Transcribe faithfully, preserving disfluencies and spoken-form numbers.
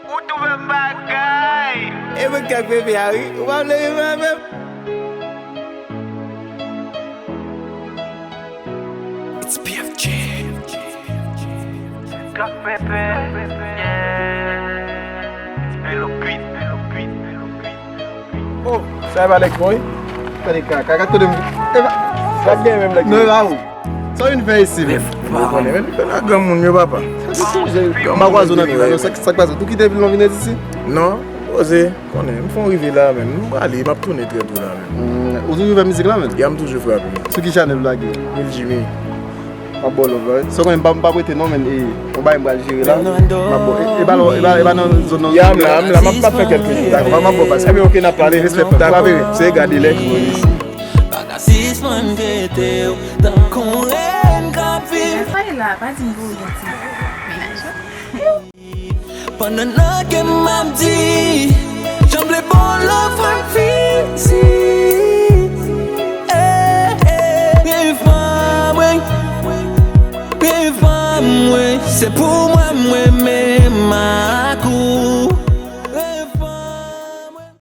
Ou tou menm bagay. E mwen k ap bebe a wi. Ou pa vle rive avè m? It's P F J. K ap pepe. Yeah. Melo beat, melo beat, melo beat. Oh, sa e pa nèg mwen wi. Tande kaka, gad kote m. E pa. Gad gen menm nèg. Non, e pa ou. Sa w vin fè isi menm? Ou konnen menm, fè la granmoun yo, papa. Sa ki sonje. M pa kwaze w nan vi la, non, sa k, sa k pase? Ou kite vil la w vin ret isi? Non, poze, konnen, m fon rive la menm. M prale, m ap tounen trè tou la menm. Hmm, ou toujou fè mizik la menm? Ya, m toujou frape. Sou ki chanèl ou lage? Lil Jimmy. M ap ba w love la, wi. Sa w konnen m pa, m pa prete non, men, e, yon bagay m pral jere la. M ap ba w, e, e pa nan, e pa, e pa nan zòn nan. Ya, m la, m la, m ap, m ap fè kèlke jou. Dakò, m ap ba w pase. Ebyen, oke, n ap pale. Respè, frè. Dakò, se gade lè ki. Pa ka sispann pete w tankou rèn k ap viv. Rafaela, pa di m pou ou gen ti. Pandan nan kè m ap di, jan m vle ba w love fò m fizi. Eh, eh, rèv pa mwen, rèv pa mwen, se pou mwen, mwen menm ak ou.